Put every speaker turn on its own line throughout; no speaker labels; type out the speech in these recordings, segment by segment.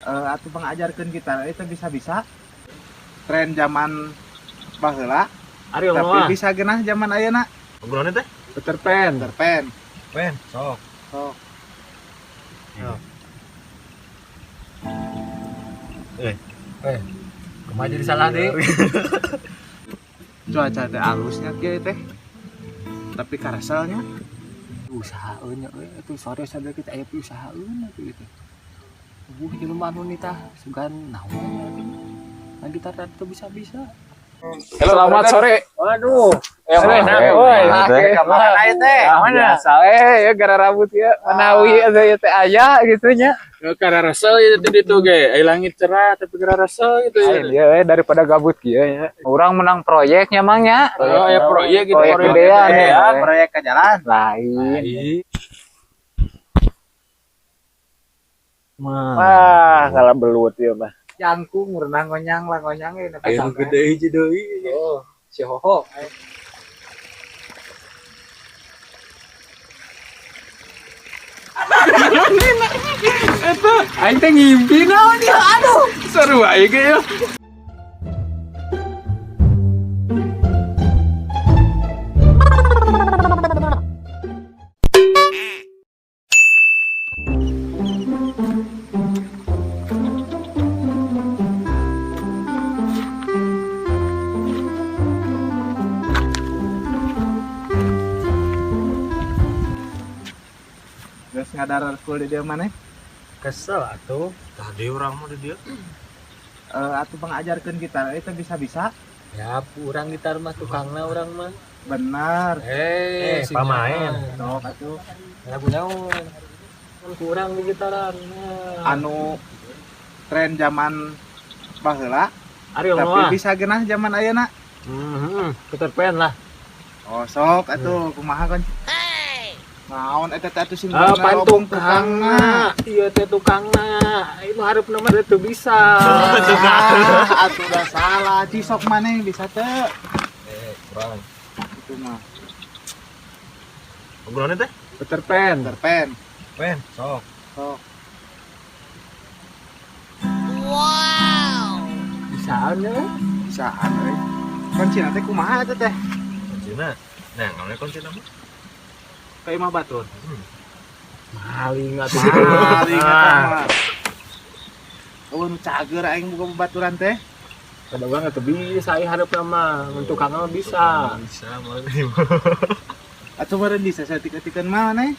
Atuh pengajarkeun gitar itu bisa-bisa tren zaman baheula tapi bisa genah zaman ayeuna.
Obrolannya teh
Peter Pan.
Peter Pan.
Pen, sok.
Sok.
Kumaha jadi salah deui.
Cuaca teh alusnya kieu teh. Tapi karaselnya
Usahaeun nya euy atuh sore sadar kita aya usahaeun atuh gitu. Buh jelema anu nitah sugan naon atuh. Nah gitar teu bisa-bisa.
Selamat sore.
Waduh.
Woi,
Kamana aya teh?
Biasa ya gara rambut ya manawi atuh ieu teh aya gitu nya.
Karena resel itu tadi tuh ge, ai langit cerah tapi karena resel gitu ya.
Lain ya daripada gabut kieu nya. Urang menang proyeknya mang nya.
Oh ya proyek gitu,
Proyek gedean ya.
Proyek ke jalan.
Lain. Wah, salah belut ya mah.
Jangkung renang ngonyang lah ngonyang ini.
Ayo gede hiji deui.
Oh, si Hoho.
Eta aing teh ngimpi naon ya, aduh. Seru aing ge ya.
Geus ngadar kul di dieu maneh.
Kesel atuh. Tadi urang mah di dieu.
Atuh pengajarkeun gitar itu bisa-bisa.
Ya, urang gitar mah tukangna urang mah.
Bener.
Pamain.
Sok atuh.
Lagu naon? Kurang di gitaran.
Anu tren zaman baheula
Ari
tapi bisa genah zaman ayeuna.
Peter Pan lah.
Oh, sok atuh kumaha kan? Naon eta teh atuh sing
Ah,
bener
pan
obong
tukangna. Iya teh tukangna. Itu hareup mah teu bisa.
Ah, atuh udah salah. Cisok maneh bisa teu?
Kurang.
Itu mah.
Obrolannya teh
Peter Pan.
Peter Pan.
Pen, sok.
Sok.
Bisaan ya.
Bisaan euy. Kuncina teh kumaha eta teh?
Kuncina. Nah, ngawe kuncina mah.
Ka imah batur.
Maling atuh.
Maling eta mah. Eueun cager aing boga babaturan teh.
Kada urang teu bisa ieu hareupna mah. Mun tukangna mah bisa.
Bisa mah.
Atuh meureun bisa saeutik-eutikeun mah maneh.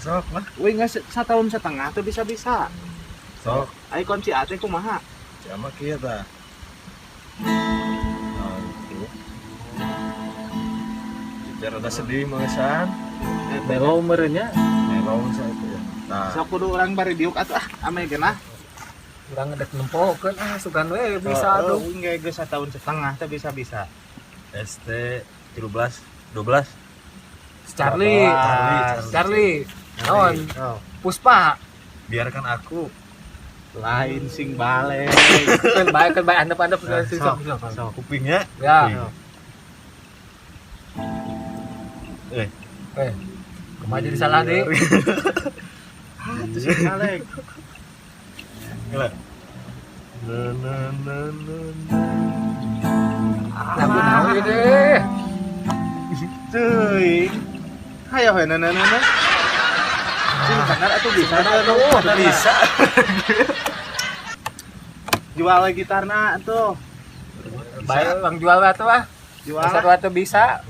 Sok lah.
Euy geus satahun setengah teu bisa-bisa.
Sok.
Ai kunci A teh kumaha?
Jama kieu tah. Nah, gitu. Biar rada sedih mangesan.
Melo meureun nya.
Melo saya itu ya. Nah,
Sok kudu urang bari diuk atuh ah ame geunah.
Urang ngedek nempokeun ah sugan we bisa atuh.
Euy ge geus satahun setengah teu bisa-bisa.
ST 13 12.
Charlie. Charlie. Naon?
Oh.
Puspa.
Biarkan aku.
Lain sing balik.
Kan bae kan bae andep-andep
Nah,
sok
sok.
sok.
Kupingnya.
Ya.
Eh.
Kumaha jadi salah deui.
Ah, itu sing balik.
Gila. Na na na na.
Lagu naon ieu teh?
Teuing. Hayo we na na na. Sing bener atuh bisa atuh.
Bisa.
Jual gitarna atuh.
Bae bang jual we atuh ah.
Jual.
Asal atuh bisa.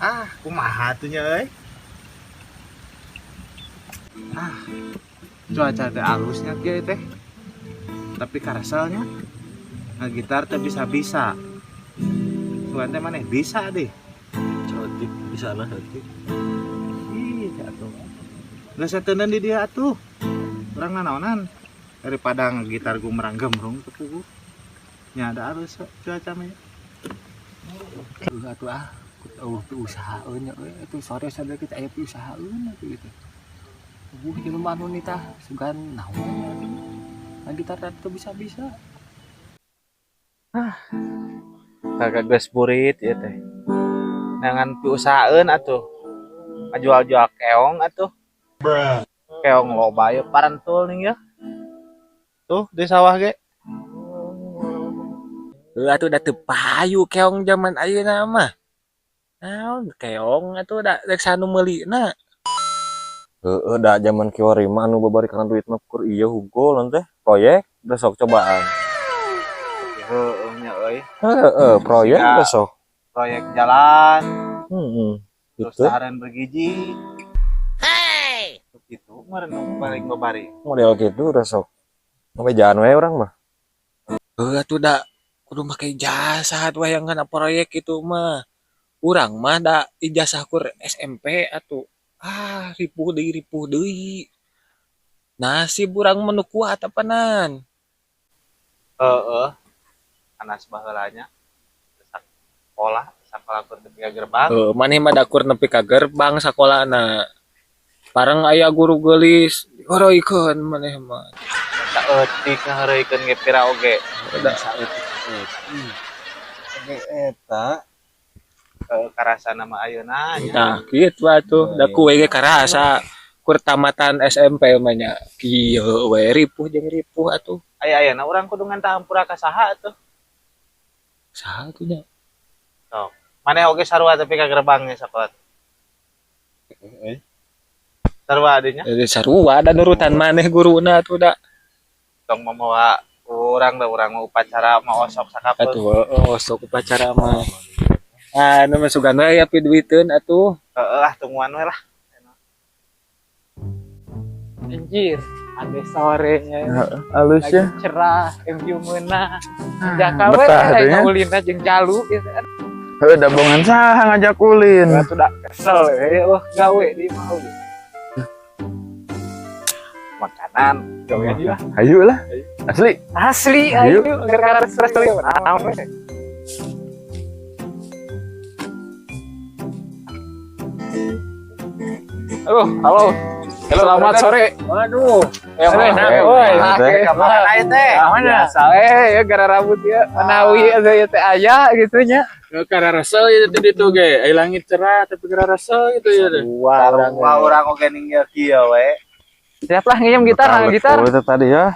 Ah, kumaha atuh nya euy. Ah. Cuaca teh alusnya kieu teh. Tapi karaselnya nah gitar teh bisa-bisa. Sugan teh maneh bisa deh.
Cantik bisa lah cantik.
Ih, teh atuh. Geus sateunan di dia atuh. Urang nanaonan daripada gitar gumrang gemrung teu puguh. Nya ada alus cuaca mah.
Atuh ah, usahaeun nya euy atuh sore sadar kita aya usahaeun atuh gitu. Buh jelema anu nitah sugan naon atuh. Nah gitar teu bisa-bisa.
Ah. Kagak geus burit ieu teh. Nangan piusahaeun atuh. Ngajual-jual keong atuh. Bruh. Keong loba ya parantul nih ya. Tuh di sawah ge.
Heuh atuh da teu payu keong zaman ayeuna mah. Naon keong atuh da rek sanu meulina.
Heeh, da zaman kiwari mah anu babari kana duit mah kur ieu hungkul teh proyek udah sok cobaan.
Heeh nya euy.
Heeh, proyek
Ya.
udah sok.
Proyek jalan,
Heeh.
terus
Gitu.
dahareun bergizi. Hey. Gitu meureun nu paling babari.
Model gitu udah sok. Sampai jalan we urang mah.
Heuh atuh da kudu make ijazah atuh hayang ngana proyek itu mah. Urang mah da ijazah kur SMP atuh. Ah, ripuh deui ripuh deui. Nasib urang mah nu kuat apanan.
Heeh. Anas baheulanya sekolah, sakola kur nepi ka gerbang.
Heuh, maneh mah da kur nepi ka gerbang sakolana. Bareng aya guru geulis, horoikeun maneh mah.
Saeutik ngaheureuykeun ge pira oge.
Da
Oke eta.
Heeh, karasana mah ayeuna nya.
Nah, kitu atuh. Da kuwe ge karasa kur tamatan SMP mah nya. Kieu we ripuh jeung ripuh atuh.
Aya ayeuna urang kudu nganta hampura ka saha atuh.
Saha atuh nya?
Sok. Maneh oge sarua tapi ka gerbang nya sakola.
Heeh.
Sarua adinya.
Sarua da nurutan maneh guruna atuh da.
Tong mamawa urang da urang mah upacara mah osok sakapeung.
Atuh heueuh sok upacara mah. Ah, nu mah sugan we aya piduiteun atuh.
Heeh lah tungguan we lah.
Anjir, ada sorenya.
Halus ya.
Lagi cerah, MU meunang. Jaka we
Betah tuh ya.
ulina jeung jalu gitu.
Heuh, da bongan saha ngajak ulin.
Atuh da kesel we, wah gawe di mau.
Makanan
Gawe aja lah.
Ayo lah. Asli.
Asli
Ayo.
ayo gara-gara stres kali naon we. Halo, halo. Selamat sore.
Waduh.
Ya,
enak,
woi.
enak, teh.
Kamaran aya teh.
Biasa we ya gara rambut ya manawi atuh ieu teh aya gitu nya.
Karena resel itu tadi tuh ge, ai langit cerah tapi karena resel gitu ya teh.
Sarua urang oge ninggil kieu we.
Siap lah nginjem gitar, nang gitar.
Itu tadi ya.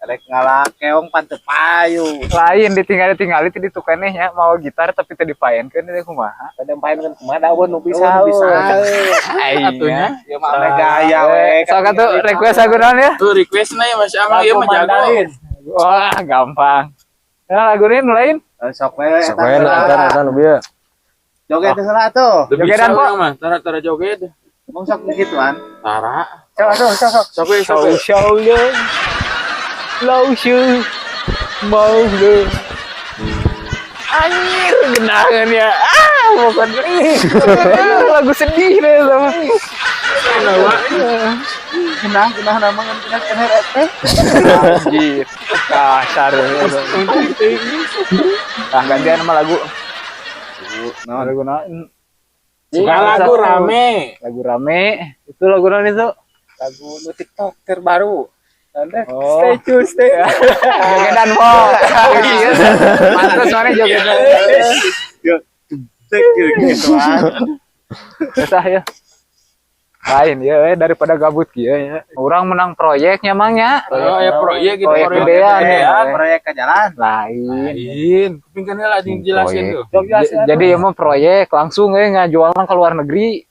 Rek ngalah keong pan teu payu.
Lain ditinggali-tinggali teh ditukeneh nya mau gitar tapi teu dipaenkeun teh kumaha.
Kadang paen kan kumaha da nu bisa.
Bisa.
Atunya.
Ya mah ame gaya we.
Sok atuh request lagu naon ya?
Tuh request na ya Mas Amang ieu mah jago.
Wah, gampang. Nah, lagu ini nu lain?
Sok we.
Sok we nah eta eta nu bieu.
Joget teh heula atuh.
Teu bisa
Jogedan, Pak.
urang mah, tara tara joget.
Mong sok gituan.
Tara.
Sok atuh, sok sok.
Sok we sok we.
Show show 老师mau lu. Anjir, genangan ya. Ah, bukan lagu sedih deh sama.
Genah genah nama ngan genah keneh teh.
Anjir, kasar. Ah, gantian sama lagu. Lagu naon?
Suka lagu rame.
Lagu rame. Itu lagu naon itu?
Lagu nu TikTok terbaru.
Oh.
Stay tune, stay.
Jogedan po. Iya. Pantes mana jogedan.
Cek gituan.
Susah ya. Lain ya daripada gabut kieu ya. Urang menang proyeknya mang nya.
Oh ya proyek gitu
Proyek gedean ya.
Proyek ke jalan.
Lain.
Lain. Kuping kan heula jeung jelasin tuh.
Jadi emang proyek langsung we ngajualna ke luar negeri.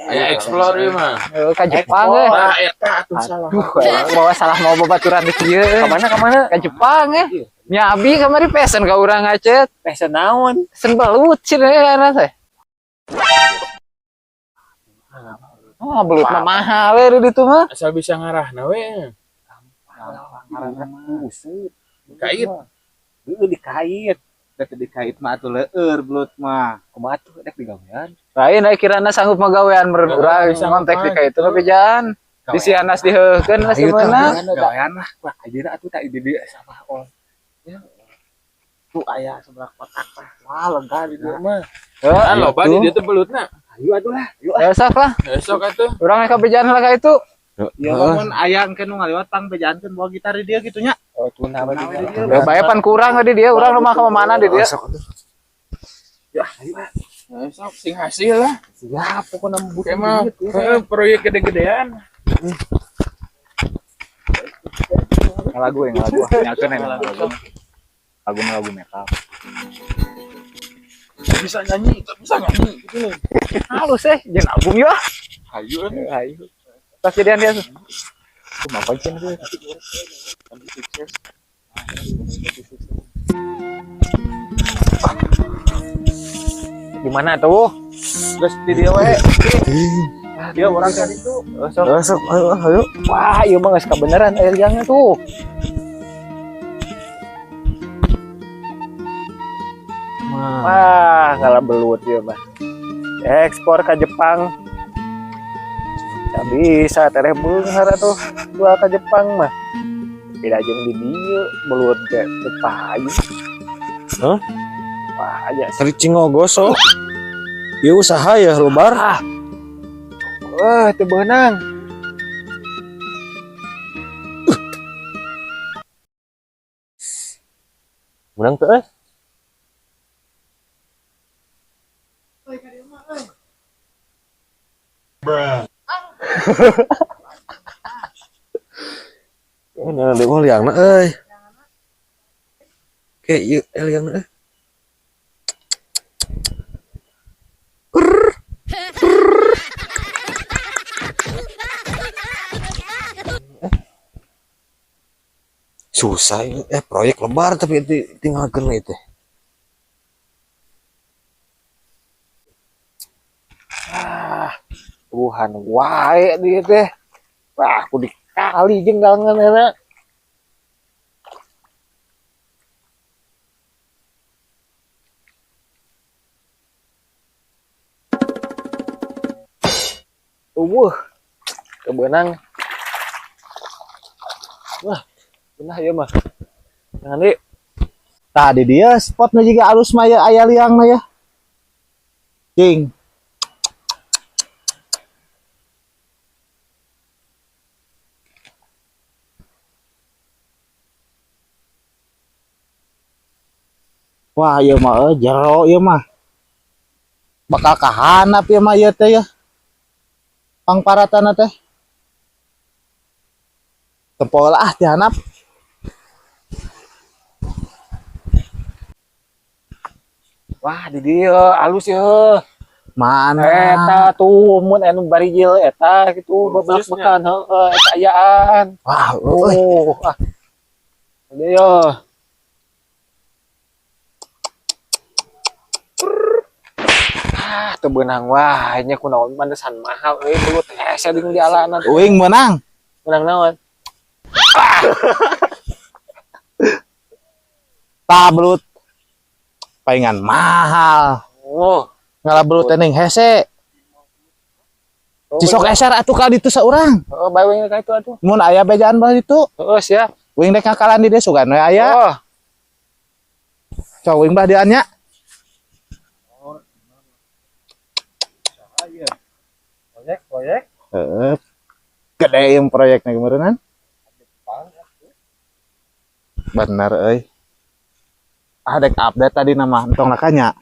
Aya explore ieu mah.
Ke Jepang we.
Nah, eta atuh salah.
Aduh, bawa salah mau babaturan di kieu.
Kemana kemana?
Ke Jepang eh. Nya abi kamari pesen ka urang ngacet.
Pesen naon?
Pesen belut cenah ya anak teh. Oh, belut mah mahal we di ditu mah.
Asal bisa ngarahna we.
Usut.
Kait.
Heueuh dikait.
Rek dikait mah atuh leueur belut mah.
Kumaha tuh rek digawean?
Lain aya kirana sanggup magawean meureun urang
Bisa
kontak
mah.
dikait mah bejaan. Di si Anas diheukeun lah sebenarnya.
Gawean lah.
Wah, ayeuna atuh tak ide dia sama ol. Ya.
Tuh aya sebelah kotak lah.
Wah, lega di dieu mah.
Heeh.
Ah loba di dieu teh belutna.
Ayo atuh lah. Ayo.
Ya sok lah.
Besok atuh.
Urang ka bejaan lah ka itu.
Ya lamun aya engke nu ngaliwat pang bejaankeun bawa gitar di dia gitu nya.
Oh, tuna we di dieu.
Ya bae pan kurang di dia, urang nu mah ka mana di dia.
Ya, ayo.
Besok sing hasil lah.
Siap pokoknya butuh
Emang
duit ya.
proyek gede-gedean.
Ngalagu ya, ngalagu. Nyakeun ya lagu. Lagu lagu metal.
Bisa nyanyi, tak bisa nyanyi gitu loh.
Halus jeung album yeuh.
Hayu eh.
Ayo. Tas jadian dia tuh. Mau konsen sih.
Sukses.
Di mana tuh?
Geus di dieu we. Dia orang kan itu.
Sok.
Sok, ayo, ayo.
Wah, ieu mah geus kabeneran aya liangnya tuh. Wah, ngalah belut ieu mah. Ekspor ke Jepang. Gak bisa tereh beunghar atuh jual ke Jepang mah. Beda jeung di dieu belut ge teu payu.
Hah?
Wah, aja.
Tadi cingogo sok. Ieu usaha ya lebar.
Ah. Wah, teu beunang.
Menang teu eh? Oh, nah, deui mah liangna euy. Oke, ieu liangna euy. Susah ini proyek lebar tapi tinggalkeun itu.
Ah, Tuhan wae dia teh. Wah, aku dikali jeung dangan. Eueuh. Kebenang. Wah, benar ya mah. Nanti
Tadi dia spotnya juga alus mah ya aya liangna ya. Cing. Wah, ieu mah jero ieu mah. Bakal kahanap ieu mah ieu teh ya. Pangparatana teh. Tempol ah dihanap.
Wah, di dieu alus ya.
Mana?
Eta tuh mun anu barijil eta gitu babak-bekan heeh eta ayaan.
Wah, euy.
Oh, ah. Di dieu. Ah, teu beunang wae nya kunaon pandesan mahal euy belut hese jeung di alana.
Uing menang.
Menang naon?
Tah belut. Palingan mahal.
Oh,
Ngalah belut teh ning hese. Cisok eser atuh ka ditu saurang.
Heeh, bae we ka itu atuh.
Mun aya bejaan belah ditu,
Heeh, siap.
uing rek ngakalan di dieu sugan we aya.
Oh,
Cow uing belah dieu nya.
proyek, proyek.
Heeh. Gede yang proyeknya kemarin. Bener euy. Ah dek update tadi nama entong nakanya.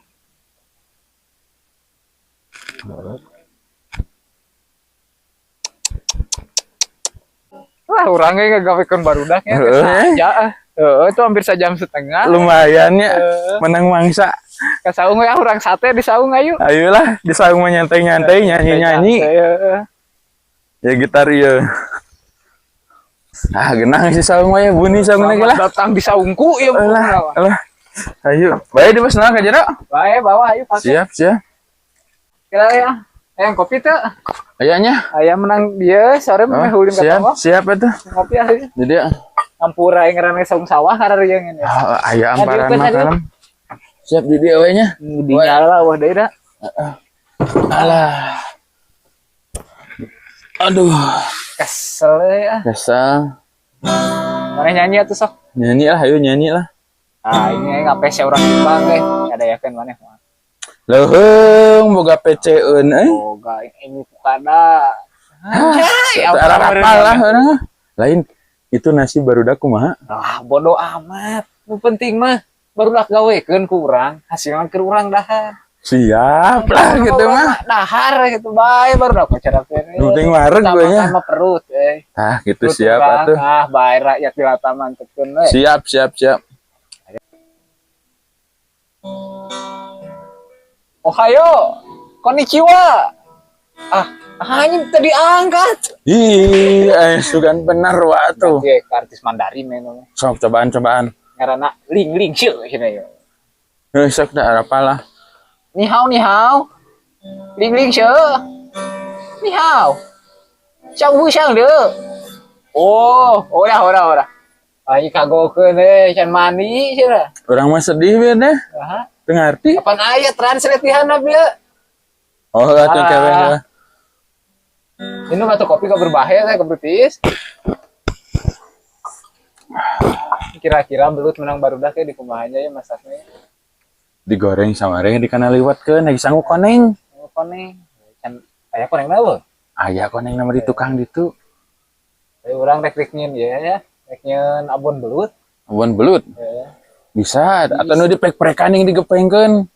Wah, urang ge ngagawekeun barudak nya.
Heeh.
Ya, heeh, itu hampir sejam setengah.
Lumayan ya,
Heeh.
menang mangsa.
Ka saung we ah, urang sate di saung ayo.
Ayolah, di saung mah nyantai-nyantai, nyanyi-nyanyi.
Heeh.
Ya gitar ieu. Ah, genang si saung mah ya, bunyi saung lagi lah.
Selamat datang di saungku ieu.
Alah, alah. Ayo, bae di bos nah ka jero.
Bae bawa ayo pakai.
Siap, siap.
Kira ya. Yang kopi teh.
Ayahnya.
Aya menang dia sore
Oh,
mah ulin ka
siap,
sawah.
siap atuh.
Ngopi aja.
Jadi
Ampura yang ngaranna saung sawah karena yang ini.
ah, aya amparan
Aduh,
mah
aduh.
kalem. Siap di dieu we nya.
Dinyala wah deui da.
Alah. Aduh,
Kesel ya.
kesel.
Mana nyanyi atuh sok.
Nyanyi lah, ayo nyanyi lah.
Ah, ini ngapes ya orang Jepang eh. Ada yakin mana?
Leuheung boga PC-eun euy.
Boga ini fukada.
Teu arapal lah urang mah. Lain itu nasi barudak kumaha?
Ah, bodoh amat. Nu penting mah barudak gawekeun ku urang, hasilna keur urang dahar.
Siap lah gitu mah.
Dahar gitu bae baru dapat cara kene.
Nu penting wareg gue nya.
Sama perut eh.
Tah gitu
Perut
siap
urang,
atuh.
Ah, bae rakyat jelata mantepkeun we.
Siap siap siap.
Ohayo. Konnichiwa. Ah, anjing tadi angkat.
Ih, sugan bener wa atuh.
Berarti ke artis Mandarin ya namanya.
Sok cobaan-cobaan.
Ngaranna Ling Ling Xiu cenah ieu.
Heuh, sok da apalah.
Ni hao ni hao. Ling Ling Xiu. Ni hao. Xiang bu xiang de. Oh, ora ora ora. Aing kagokeun eh can mandi cenah.
Urang mah sedih we deh.
Aha.
Teu ngarti.
Kapan aya translate di handap ieu?
Oh, atuh
Ah.
kewe heuh.
Minum atau kopi kok berbahaya saya kebertis. Kira-kira belut menang barudak ya di kumahanya ya masaknya.
Digoreng sama reng dikana liwatkeun lagi sangu koneng.
Oh, koneng. Can aya koneng naon?
Aya koneng nama di tukang ditu.
Ayo urang rek-rek nyeun ya ya. Rek nyeun abon belut.
Abon belut.
Ya.
Bisa atau nu dipek-perekan yang digepengkeun.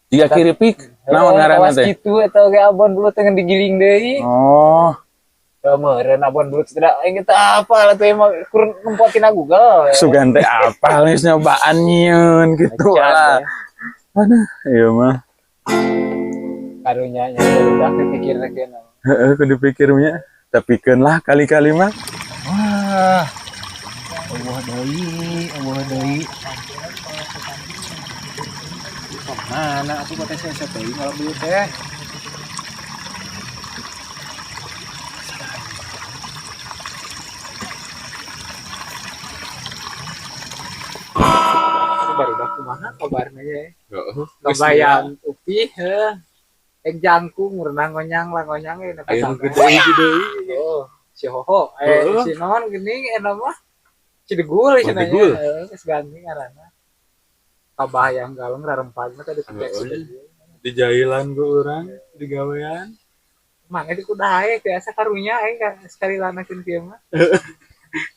Jiga kiripik. Naon ngaranna teh?
Kitu eta ge abon belut dengan digiling deui.
Oh,
Meureun abon belut tidak aing kita apa lah tuh emang kur nempotin Google. Ya.
Sugan teh apal geus nyobaan nyieun gitu
Acan,
lah.
ya.
Aduh, ieu mah.
Karunya nya barudak dipikirna kieu.
Heeh, kudu pikirnya. Tapi keun lah kali-kali mah.
Wah. Allah deui, Allah deui. Mana atuh kata saya teuing kalau belut teh.
Barudak kumaha kabarna ya.
Heeh.
Kebayang upih heuh. Ek jangkung renang ngonyang lah ngonyang we
Aya nu gede hiji deui.
Oh, si Hoho,
Heeh.
si non geuning eta mah. Si Degul cenah nya.
Degul.
Heeh, geus ganti ngaranna. Kabayang galeng rarempag mah tadi
Heeh.
teh.
Dijailan ku urang, digawean.
Mangga di kudae biasa karunya aing ka sekali lanakeun kieu mah.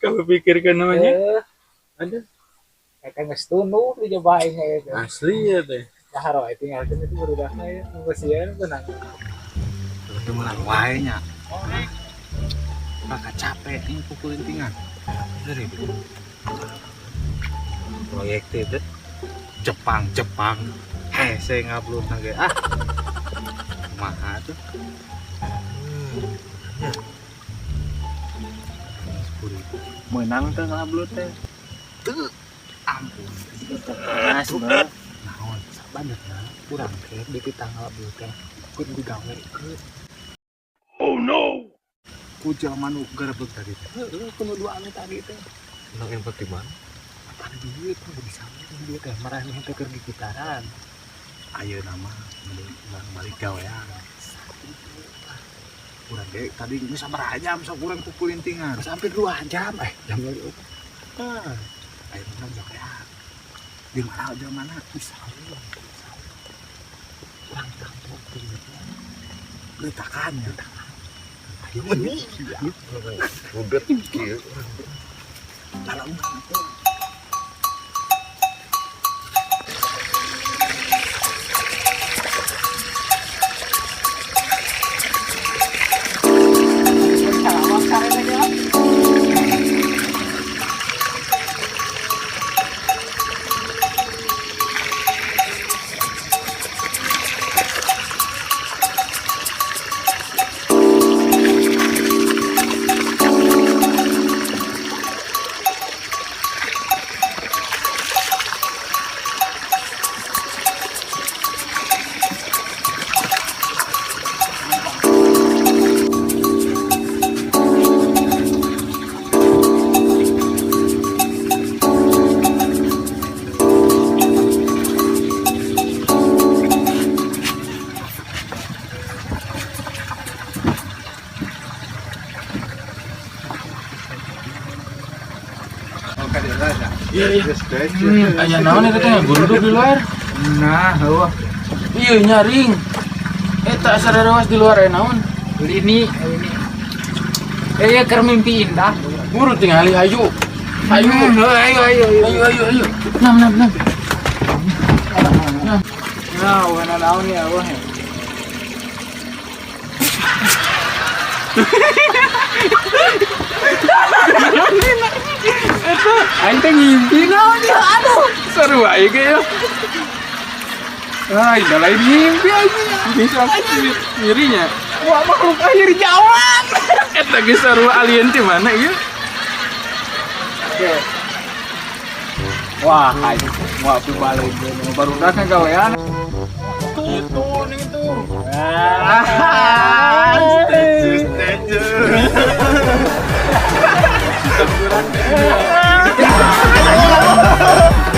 Kamu pikirkan namanya?
Heuh,
Aduh,
eta geus tunduh di coba aing eta.
asli ya teh.
Dahar wae tinggalkeun itu barudakna ya, nunggu sieun beunang.
Teu meunang wae nya. Maka capek ini pukulin tingan. Dari proyek teh teh. Jepang Jepang. Hese ngablut ge ah. Kumaha tuh? Menang teh ngablut teh. Teu ampun.
Panas, Bro.
Naon sabanerna urang teh di tanggal belut teh kudu digawe ke. Oh no. Ku jelema nu garebeg tadi teh. Heeh, kudu dua anu tadi teh.
Menang info di mana?
Apaan duit mah bisa duit teh marah teh keur gitaran. Ayeuna mah mending urang balik gawean. Urang ge tadi geus sabaraha jam sok urang kukulin tingan.
Geus hampir 2 jam jam lagi.
Heeh. Ayeuna urang gawean. Di mana aja mana
Bisa. Urang kampung tuh.
Letakan ya. Ayo
Rudet kieu.
Dalam.
Aya naon eta teh guruduk di luar?
Nah, heuh.
Iya nyaring. Eta asa rewas di luar aya naon?
Lini, ini. Ya keur mimpi indah.
Buru tingali hayu. Hayu.
Ayo ayo ayo.
Ayo ayo ayo. Nam nam nam. Nah, wana naon ya wah. Eta aing teh ngimpi naon ya, aduh, seru aing ge ya. Ah, ini lain ngimpi anjing. Bisa ngirinya. Wah, makhluk akhir zaman. Eta geus seru alien ti mana ieu? Oke. Wah, aing wah balik baru dah gawean. Itu nih tuh. Ah.